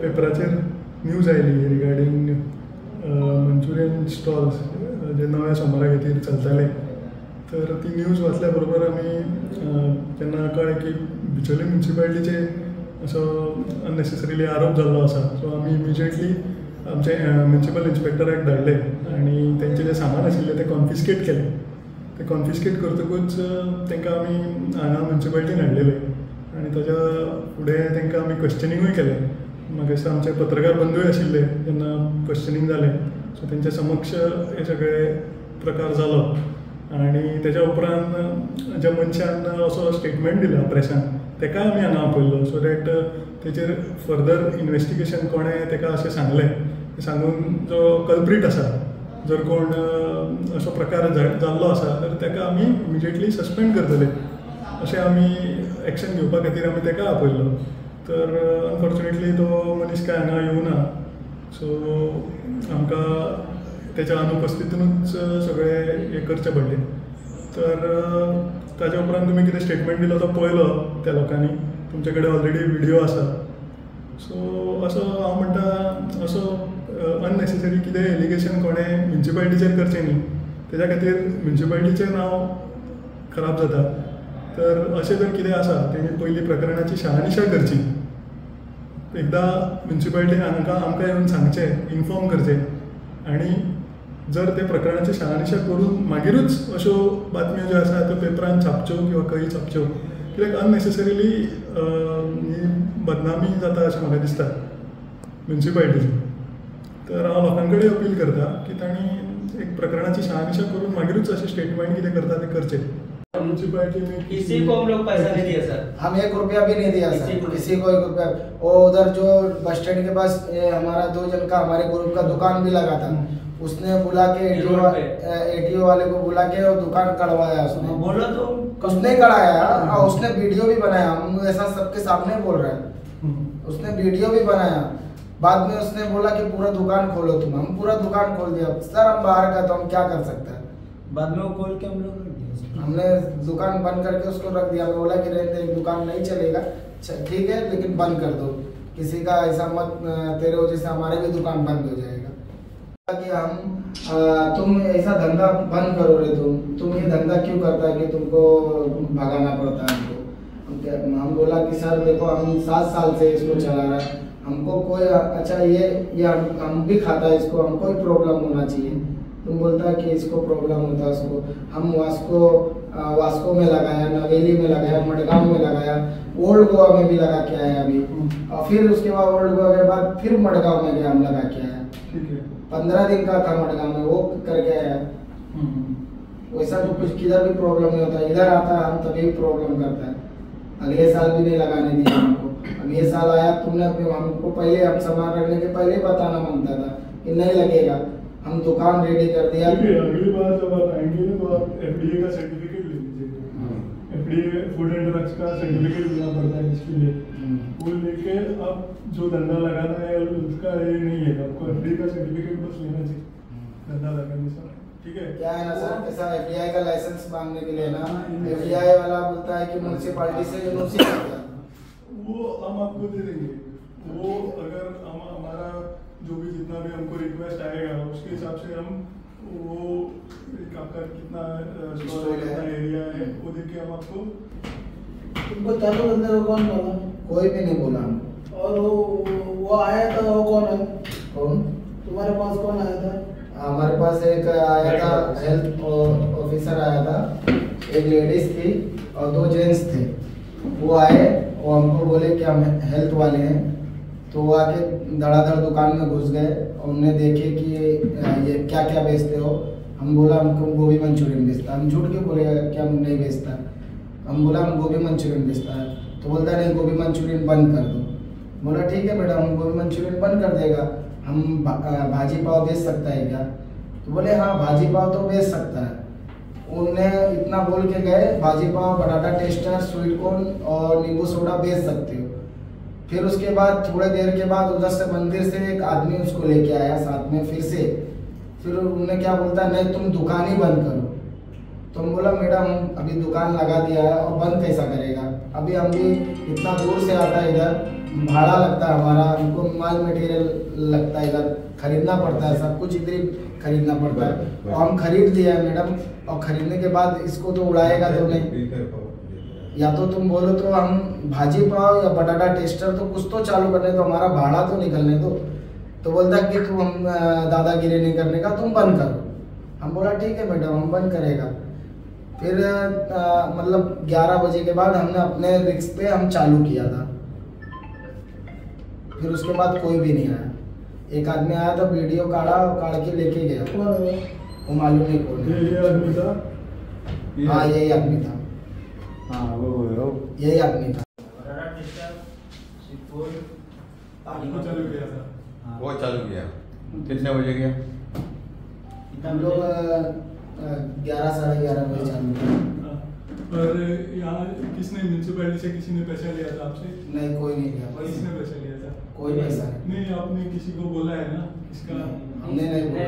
पेपराचेर न्यूज आयली regarding Manchurian stalls जे नव्या सोमारा खातीर चलताले. तर ती न्यूज वाचल्या बरोबर आमी जेन्ना कळ्ळें की बिचोली म्युनिसिपालिटीचे असो अननेसेसरीली आरोप जाल्लो आसा, सो आमी इमिजिएटली आमचे म्युनिसिपल इन्स्पेक्टराक धाडले आनी तेंचें जें सामान आशिल्लें तें कॉन्फिस्केट केलें. तें कॉन्फिस्केट करतकूच तांकां आमी हांगा म्युनिसिपालिटीन हाडलेले आनी ताच्या फुडें तांकां आमी क्वेश्चनिंगूय केलें. म्हाका दिसता आमचे पत्रकार बंधूय आशिल्ले जेन्ना क्वेश्चनींग जालें, सो तेंच्या समक्ष हे सगळे प्रकार जालो. आनी तेज्या उपरांत ज्या मनशान असो स्टेटमेंट दिला प्रेसान तेकाय आमी हांगा आपयल्लो, सो that तेचेर फर्दर इन्वेस्टिगेशन कोणें तेका अशें सांगलें, सांगून जो कल्प्रीट आसा, जर कोण असो प्रकार जाल्लो आसा तर तेका आमी इमिजिएटली सस्पेंड करतले अशें आमी एक्शन घेवपा खातीर आमी तेका आपयल्लो. तर अनफॉर्च्युनेटली तो मनीस काय हांगा येवना, सो आमकां तेच्या अनुपस्थितीनूच सगळें हें करचें पडलें. तर ताच्या उपरांत तुमी कितें स्टेटमेंट दिलो तो पळयलो त्या लोकांनी, तुमचे कडेन ऑलरेडी व्हिडियो आसा. सो असो हांव म्हणटा असो अननेसेसरी कितें एलिगेशन कोणें म्युनिसिपालिटीचेर करचें न्ही, तेज्या खातीर म्युनिसिपालिटीचें नांव खराब जाता. तर अशें जर कितें आसा तेणी पयलीं प्रकरणाची शहानिशा करची, एकदां म्युनिसिपालिटीन आमकां येवन सांगचें, इन्फॉर्म करचें आनी जर ते प्रकरणाची शहानिशा करून मागीरूच अश्यो बातम्यो ज्यो आसा त्यो पेपरान छापच्यो किंवा खंय छापच्यो, कित्याक अननेसेसरीली ही बदनामी जाता अशें म्हाका दिसता म्युनिसिपालिटीची. तर हांव लोकां कडेन अपील करता की तांणी एक प्रकरणाची शहानिशा करून मागीरूच अशें स्टेटमेंट कितें करता तें करचें. म्युनिसिपालिटी में किसी को हम लोग पैसा नहीं दिया सर, हम 1 रुपया भी नहीं दिया सर किसी को 1 रुपया. वो उधर जो बस स्टैंड के पास हमारा 2 जन का हमारे ग्रुप का दुकान भी लगा था, उसने बुला के एटीओ वाले को बुला के और दुकान कड़वाया उसने। बोला तो उसने कड़ाया और उसने वीडियो भी बनाया, हम ऐसा सबके सामने बोल रहे हैं, उसने वीडियो भी बनाया। बाद में उसने बोला कि पूरा दुकान खोलो तुम, हम पूरा दुकान खोल दिया सर, हम बाहर का तो हम क्या कर सकते हैं। बाद में वो खोल के हम लोग हमने दुकान बंद करके उसको रख दिया। बोला कि रहते एक दुकान नहीं चलेगा, ठीक है लेकिन बंद कर दो, किसी का ऐसा मत, तेरे वजह से हमारे भी दुकान बंद हो जाएगा। कि हम तुम ऐसा धंधा बंद करो रे, तुम ये धंधा क्यों करता है कि तुमको भगाना पड़ता है हमको। हम बोला कि सर देखो हम 7 साल से इसको चला रहा है, हमको कोई अच्छा ये हम भी खाता है इसको, हमको ही प्रॉब्लम होना चाहिए। तुम बोलता है कि इसको प्रॉब्लम होता है उसको। हम वास्को में लगाया, नवेली में लगाया, मडगांव में लगाया, ओल्ड गोवा में भी लगा के आया अभी, और फिर उसके बाद ओल्ड गोवा के बाद फिर मडगांव में गया, हम लगा के आया। 15 दिन का था मडगांव में, वो करके आया। वैसा तो कुछ किधर भी प्रॉब्लम नहीं होता, इधर आता है हम तभी प्रॉब्लम करता है। अगले साल भी नहीं लगाने दिया हमको, अब ये साल आया तुमने हमको पहले, हम सामान रखने के पहले बताना मांगता था कि नहीं लगेगा, हम दुकान रेडी कर दिया। अगली बार जब आप आएंगे तो आप एफडीए का सर्टिफिकेट ले लीजिएगा, एफडीए फूड एंड ड्रग्स का सर्टिफिकेट लेना पड़ता है इसके लिए, वो लेके आप जो धंधा लगाना है उसका ये नहीं है, आपको एफडीए का सर्टिफिकेट बस लेना चाहिए धंधा लगाने से, ठीक है। क्या है ना सर, ऐसा एफडीआई का लाइसेंस मांगने के लिए ना एफडीआई वाला बोलता है कि म्युनिसिपैलिटी से एनओसी आता है, वो हम आपको दे देंगे। वो अगर हम हमारा जो भी जितना भी हमको रिक्वेस्ट आएगा उसके हिसाब से हम वो आपका कितना स्टॉल है, कितना एरिया है वो देख के हम आपको। तुमको चालू करने को कौन बोला? कोई भी नहीं बोला हमको। और वो आया था, वो कौन है? कौन तुम्हारे पास कौन आया था? हमारे पास एक आया था हेल्थ ऑफिसर आया था, एक लेडीज थी और 2 जेंट्स थे। वो आए, वो हमको बोले कि हम हेल्थ वाले हैं, तो वो आके धड़ाधड़ दुकान में घुस गए और उन्होंने देखे कि ये क्या क्या बेचते हो। हम बोला हमको गोभी मंचूरियन बेचता है। हम झूठ क्यों बोले कि हम नहीं बेचता, हम बोला हम गोभी मंचूरियन बेचता है। तो बोलता नहीं गोभी मंचूरियन बंद कर दो। बोला ठीक है बेटा हम गोभी मंचूरियन बंद कर देगा, हम भाजी पाव बेच सकता है क्या? तो बोले हाँ भाजी पाव तो बेच सकता है। उनने इतना बोल के गए, भाजी पाव, बटाटा टेस्टर, स्वीट कॉर्न और नींबू सोडा बेच सकते हो। फिर उसके बाद थोड़े देर के बाद उधर से मंदिर से एक आदमी उसको लेके आया साथ में फिर से। फिर उन्होंने क्या बोलता नहीं तुम दुकान ही बंद करो। तुम बोला मैडम हम अभी दुकान लगा दिया है और बंद कैसा करेगा, अभी हम भी इतना दूर से आता है, इधर भाड़ा लगता है हमारा, हमको माल मटेरियल लगता है, इधर खरीदना पड़ता है, सब कुछ इधर ही खरीदना पड़ता है। और हम खरीद लिया है मैडम, और खरीदने के बाद इसको तो उड़ाएगा तो नहीं। या तो तुम बोलो तो हम भाजी पाव या बटाटा टेस्टर तो कुछ तो चालू करने दो, हमारा भाड़ा तो निकलने दो। तो बोलता कि तुम हम दादागिरी नहीं करने का, तुम बंद करो। हम बोला ठीक है मैडम, हम बंद करेगा। फिर मतलब 11 बजे के बाद हमने अपने रिस्क पे हम चालू किया था। फिर उसके बाद कोई भी नहीं आया। एक आदमी आया था, वीडियो काढ़ा और काढ़ के लेके गया, वो मालूम नहीं कौन है। ये आदमी था? हाँ यही आदमी था। हाँ वो यही आदमी था। चालू किया था वो, चालू किया। कितने बजे गया? हम लोग 11 साढ़े 11 बजे चालू किया। और यहाँ किसने म्यूनसिपैलिटी से किसी ने पैसा लिया था आपसे? नहीं, कोई नहीं लिया। किसने पैसा लिया था? कोई पैसा नहीं। आपने किसी को बोला है ना किसका? हमने नहीं बोला।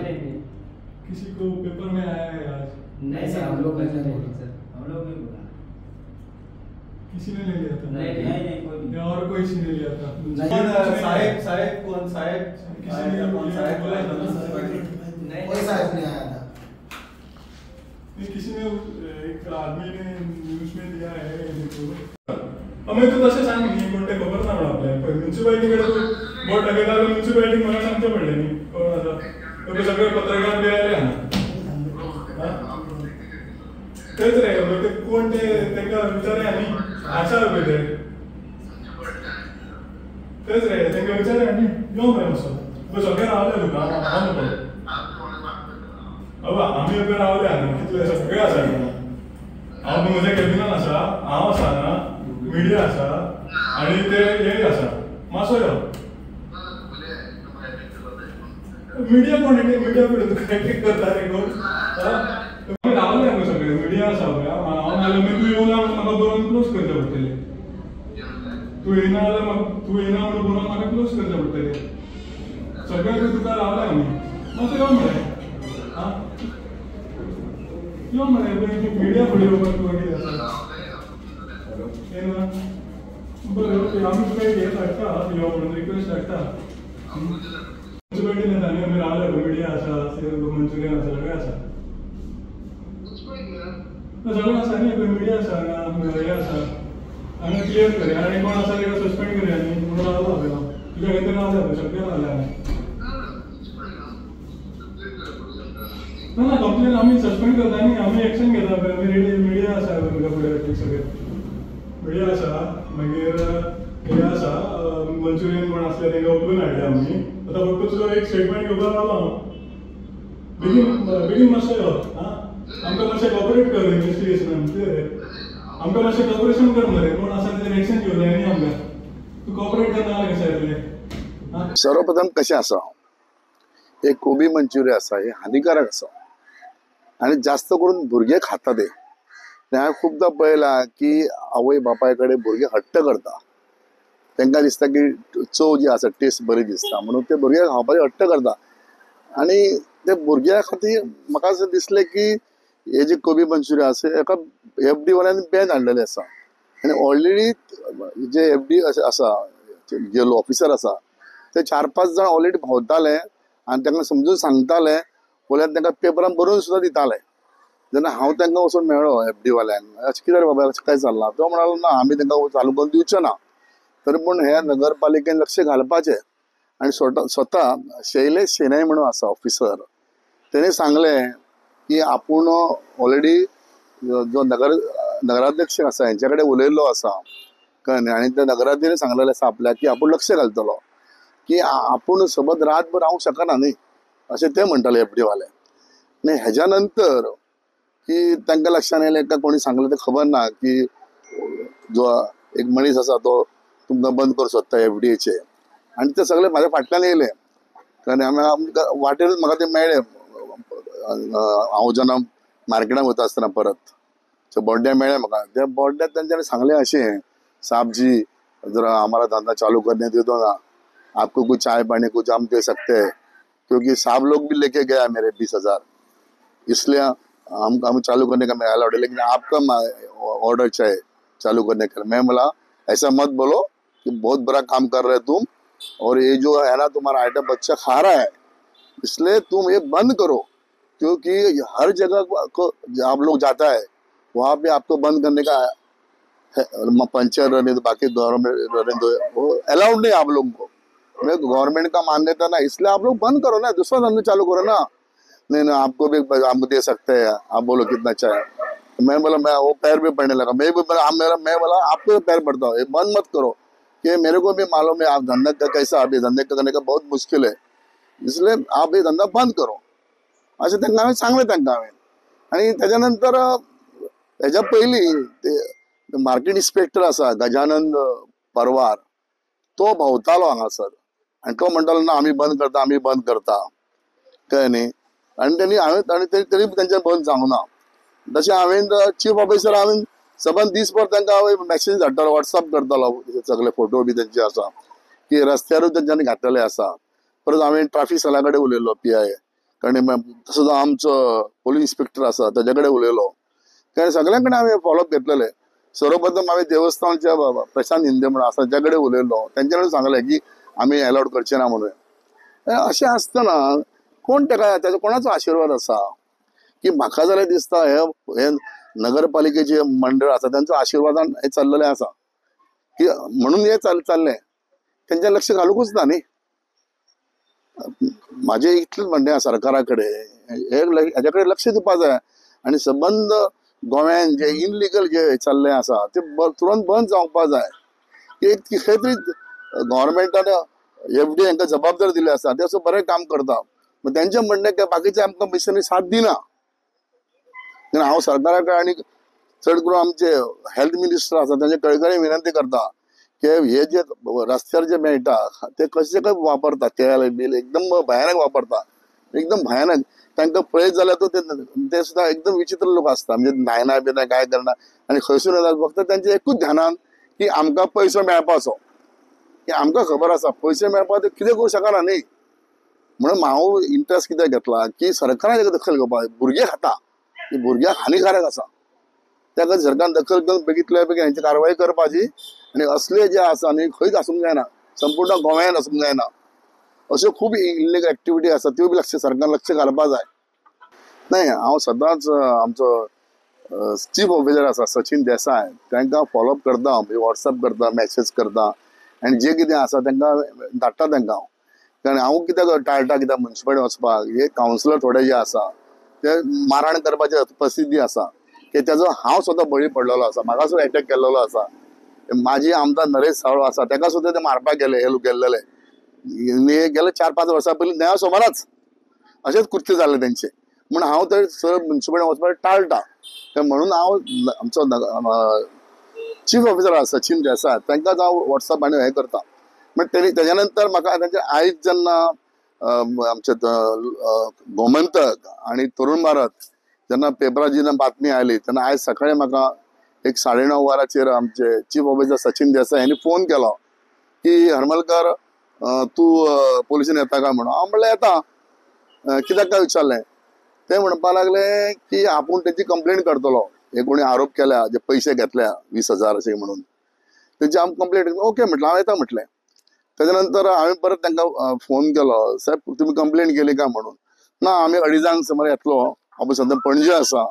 किसी को पेपर में आया है आज? नहीं सर, हम लोग नहीं बोला सर, हम लोग नहीं बोला। किसी ने नहीं लिया था? नहीं नहीं नहीं, कोई नहीं। और कोई किसी ने लिया था? साहेब, साहेब कौन साहेब? किसी ने कौन साहेब बोला था ना? कोई साहेब नहीं आया था। नहीं, किसी ने, एक आदमी ने न्यूज में दिया है। देखो आमी तूं तशें सांग न्ही, कोण तें खबर ना म्हणून आपल्याक। पळय म्युनिसिपालिटी कडेन तूं बोट दाखयता जाल्यार म्युनिसिपालिटीक म्हाका सांगचें पडलें न्ही कोण आसा। तुका सगळे पत्रकार बी आयले हांगा। तेच रे, ते कोण ते तांकां विचारया न्ही, आसा पळय ते। तेच रे, तांकां विचारया न्ही, यो मरे मातसो। पळय सगळे रावले तुका, हांव न्हू पळय। अबा आमी पळय रावले हांगा, कितले सगळे आसा हांगा। हांव म्हज्या कॅबिनान आसा, हांव आसा हांगा, मिडिया आसा आनी ते हे आसा। मातसो यो। मिडिया कोण? मिडिया फुडें तुका एक करता रे कोण? आमी रावले हांगा सगळे, मिडिया आसा पळय। हांव नाजाल्यार मागीर तूं येवना म्हणून म्हाका बरोवन क्लोज करचें पडटलें। तूं येयना जाल्यार म्हाका, तूं येयना म्हणून बरोवन म्हाका क्लोज करचें पडटलें। सगळे तुका रावले आमी। मातसो यो मरे। आं यो मरे, मिडिया फुडें येवपाक तुका कितें आसा? येना बरें, ओके। आमी तुका एक हें धाडटा, यो म्हणून रिक्वेस्ट धाडटा। म्युनिसिपालिटीन येता न्ही, आमी रावले, मिडिया आसा, मंचुरियन आसा, सगळें आसा। सगळें आसा न्ही, मिडिया आसा हांगा, हें आसा हांगा। क्लियर करया आनी कोण आसा ताका सस्पेंड करया न्ही म्हणून रावला पळय हांव। तुज्या खातीर रावले पळय, सगळे रावले हांगा। ना ना, कंप्लेन आमी सस्पेंड करता न्ही, आमी एक्शन घेता पळय। आमी रेडी, मिडिया आसा तुमच्या फुडें, सगळे मिडिया आसा। मागीर हें आसा, मंचुरियन कोण आसले तांकां उखलून हाडले आमी। आतां फक्त तुजो एक स्टेटमेंट घेवपाक रावला हांव। बेगीन बेगीन मातसो यो। आं, आमकां मातशें कॉपरेट कर इन्वेस्टिगेशनान, कितें रे? आमकां मातशें कॉपरेशन कर मरे, कोण आसा तेजेर एक्शन घेवंक जाय न्ही आमकां। तूं कॉपरेट करना जाल्यार कशें जातलें? सर्वप्रथम कशें आसा, एक कोबी मंचुरियन आसा, हे हानिकारक आसा आनी जास्त करून भुरगे खाता ते। हांवें खुबदां पळयलां की आवय बापाय कडेन भुरगे हट्ट करता, तांकां दिसता की चव जी आसा टेस्ट बरी दिसता म्हणून ते भुरगे खावपाचे हट्ट करता। आनी ते भुरग्या खातीर म्हाका अशें दिसलें की हे जे कोबी मंचुरियन आसा हेका एफ डी वाल्यांनी बॅन हाडलेलें आसा आनी ऑलरेडी जे एफ डी आसा, जे ऑफिसर आसा ते 4-5 जाण ऑलरेडी भोंवताले आनी तांकां समजून सांगताले, वयल्यान तांकां पेपरान बरोवन सुद्दां दिताले। जेन्ना हांव तांकां वचून मेळ्ळो एफ डी वाल्यांक, अशें कितें रे बाबा अशें काय चल्लां, तो म्हणालो ना आमी तांकां चालू करून दिवचे ना। तरी पूण हे नगरपालिकेन लक्ष घालपाचें आनी स्वता शैलेश शेनाय म्हणून आसा ऑफिसर, तेणें सांगलें की आपूण ऑलरेडी जो नगराध्यक्ष आसा हेंच्या कडेन उलयल्लो आसा, कळ्ळें न्ही? आनी त्या नगराध्यक्षान सांगलेलें आसा आपल्याक की आपूण लक्ष घालतलो की आपूण सोबत रातभर रावंक शकना न्ही, अशें ते म्हणटाले एफ डी वाले। आनी हेज्या नंतर की तांकां लक्षान येयलें काय कोणी सांगलें तें खबर ना की जो एक मनीस आसा तो तुमकां बंद करूंक सोदता एफ डी एचे, आनी ते सगळे म्हाज्या फाटल्यान येयले। कारण आमी वाटेरूच म्हाका ते मेळ्ळे, हांव जेन्ना मार्केटान वता आसतना परत बोड्ड्या मेळ्ळे म्हाका, त्या बोड्ड्यात तांच्यांनी सांगलें अशें, साहब जी जरा हमारा धंदा चालू करने दे दो ना, आपको कुछ चाय पानी कुछ हम दे सकते हैं, क्योंकि साहब लोग भी लेके गया मेरे 20,000, इसलिए हम चालू करने का मेरा अलाउड है, लेकिन आपका ऑर्डर चाहिए। चालू करने के। मैं बोला ऐसा मत बोलो कि बहुत बड़ा काम कर रहे तुम, और ये जो है ना तुम्हारा आइटम बच्चा खा रहा है, इसलिए तुम ये बंद करो, क्योंकि हर जगह को आप लोग जाता है वहाँ पे आपको बंद करने का पंचर रहने दो, बाकी गवर्नमेंट रहने दो, वो अलाउड नहीं आप लोगों को। मैं गवर्नमेंट का मान्यता ना, इसलिए आप लोग बंद करो ना, दूसरा धंधा चालू करो ना। नहीं ना आपको भी हम दे सकते हैं, आप बोलो कितना चाहिए। मैं बोला, मैं वो पैर भी पड़ने लगा, मैं भी बोला, मैं बोला आपको पैर पड़ता हूँ, बंद मत करो, कि मेरे को भी मालूम है आप धंधा का कैसा, अभी धंधे करने का बहुत मुश्किल है, इसलिए आप हे धंदा बंद करो अशें तांकां हांवें सांगलें तांकां हांवें। आनी तेच्या नंतर हेज्या पयलीं ते मार्केट इन्स्पेक्टर आसा गजानंद परवार, तो भोंवतालो हांगासर आनी तो म्हणटालो ना आमी बंद करता, आमी बंद करता, कळ्ळें न्ही। आनी तेणी हांवें आनी तरी तेंच्यान बंद जावंक ना। तशें हांवें चीफ ऑफिसर हांवें सबंद दीसभर तांकां हांव मॅसेज धाडटालो, वॉट्सअप करतालो, सगळे फोटो बी तेंचे आसा की रस्त्यारूय तेंच्यांनी घातलेले आसा। परत हांवें ट्राफीक सेला कडेन उलयलो, पी I कारण तसोच आमचो पोलीस इन्स्पेक्टर आसा ताजे कडेन उलयलो, कारण सगळ्यां कडेन हांवें फॉलोअप घेतलेले। सर्वप्रथम हांवें देवस्थानच्या प्रशांत हिंदे म्हणून आसा ताच्या कडेन उलयलो, तेंच्या कडेन सांगलें की आमी एलावड करचे ना म्हणून। अशें आसतना कोण ताका ताजो कोणाचो आशिर्वाद आसा की म्हाका जाल्यार दिसता हे नगरपालिकेचे मंडळ आसा तेंचो आशिर्वादान हें चल्लेलें आसा की म्हणून हें चल्लें, तेंच्या लक्ष घालुंकूच ना न्ही। म्हाजें इतलेंच म्हणणें आसा सरकारा कडेन, हेज्या कडेन लक्ष दिवपा जाय आनी सबंद गोंयान जे इनलिगल जे चल्लें आसा ते तुरंत बंद जावपा जाय। एक खंय तरी गव्हर्मेंटान एफ डी हांकां जबाबदारी दिल्ली आसा, ते असो बरें काम करता, तेंचें म्हणणें की बाकीचे आमकां मिशनी साथ दिना। हांव सरकारा कडेन आनी चड करून आमचे हेल्थ मिनिस्टर आसा तेंचे कळकळी विनंती करता की हे जे रस्त्यार जे मेळटा ते कशे काय वापरता, तेल बील एकदम भयानक वापरता, एकदम भयानक। तांकां पळयत जाल्यार ते सुद्दां एकदम विचित्र लोक आसता, म्हणजे न्हायना बिना काय करना आनी खंयसून येतात, फक्त तेंचे एकूच ध्यानान की आमकां पयसो मेळपाचो, की आमकां खबर आसा पयशे मेळपाक ते कितें करूं शकना न्ही। म्हणून हांव इंट्रस्ट कित्याक घेतला की सरकारान ताका दखल घेवपाक, भुरगे खाता की भुरग्यांक हानिकारक आसा, त्या खातीर सरकारान दखल घेवन बेगीतल्या बेगीन हेंची कारवाय करपाची आनी असले जे आसा न्ही खंयच आसूंक जायना, संपूर्ण गोंयांत आसूंक जायना, अश्यो खूब इल्लीगल एक्टिविटी आसा त्यो बी लक्ष सरकारान लक्ष घालपाक जाय। नाही हांव सदांच आमचो चीफ ऑफिसर आसा सचिन देसाय तांकां फॉलोअप करता, म्हणजे वॉट्सअप करता, मॅसेज करता आनी जे कितें आसा तांकां धाडटा तांकां हांव। कारण हांव कित्याक टाळटा, कित्याक मुन्सिपालिटी वचपाक, हे कावन्सिलर थोडे जे आसा ते मारहाण करपाची प्रसिद्धी आसा की तेजो हांव स्वता बळी पडलेलो आसा, म्हाका सुद्दां एटॅक केल्लो आसा। म्हाजी आमदार नरेश सावळ आसा ताका सुद्दां ते मारपाक गेले, हे लोक गेल्लेले गेले 4-5 वर्सां पयलीं न्याय सोमाराच अशेंच कृत्य जालें तेंचें। म्हूण हांव तर सर मुन्सिपालिटी वचपाक टाळटा, म्हणून हांव आमचो चीफ ऑफिसर आसा सचिन देसाय तांकांच हांव वॉट्सअप आनी हें करता। म्हण तेणी तेज्या नंतर म्हाका तेंचे आयज जेन्ना आमचे गोमंतक आनी तरुण भारत जेन्ना पेपरार जेन्ना बातमी आयली तेन्ना आयज सकाळीं म्हाका एक 9:30 वरांचेर आमचे चीफ ऑफिसर सचिन देसाय हांणी फोन केलो की हरमलकर तूं पोलिसान येता काय म्हणून। हांव म्हणलें येता, कित्याक काय विचारलें, ते म्हणपाक लागले की आपूण तेची कंप्लेन करतलो, हे कोणी आरोप केल्या जे पयशे घेतल्या 20,000 अशें म्हणून तेची आम कंप्लेन, ओके म्हटलें हांव येता म्हटलें। तेच्या नंतर हांवें परत तांकां फोन केलो, साहेब तुमी कंप्लेन केली काय म्हणून, ना आमी 2:30 सुमार येतलो, आपूण सद्या पणजे आसा,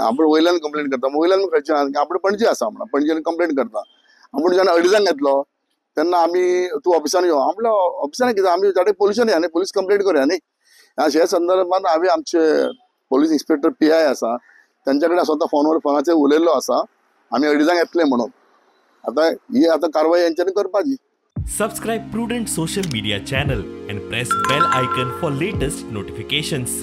आपूण वयल्यान कंप्लेन करता, वयल्यान खंयच्यान आपूण पणजे आसा म्हणून पणजेन कंप्लेन करता, आपूण जेन्ना 2:30 येतलो तेन्ना आमी तूं ऑफिसान यो, हांव म्हणलें ऑफिसान कितें आमी डायरेक्ट पोलिसान या न्ही, पोलीस कंप्लेन करुया न्ही। ह्या संदर्भात हांवें आमचे पोलीस इन्स्पेक्टर पी I आसा तेंच्या कडेन स्वता फोनवर फोनाचेर उलयल्लो आसा, आमी 2:30 येतले म्हणून। आतां ही आतां कारवाय हेंच्यांनी करपाची। Subscribe Prudent Social Media channel and press bell icon for latest notifications.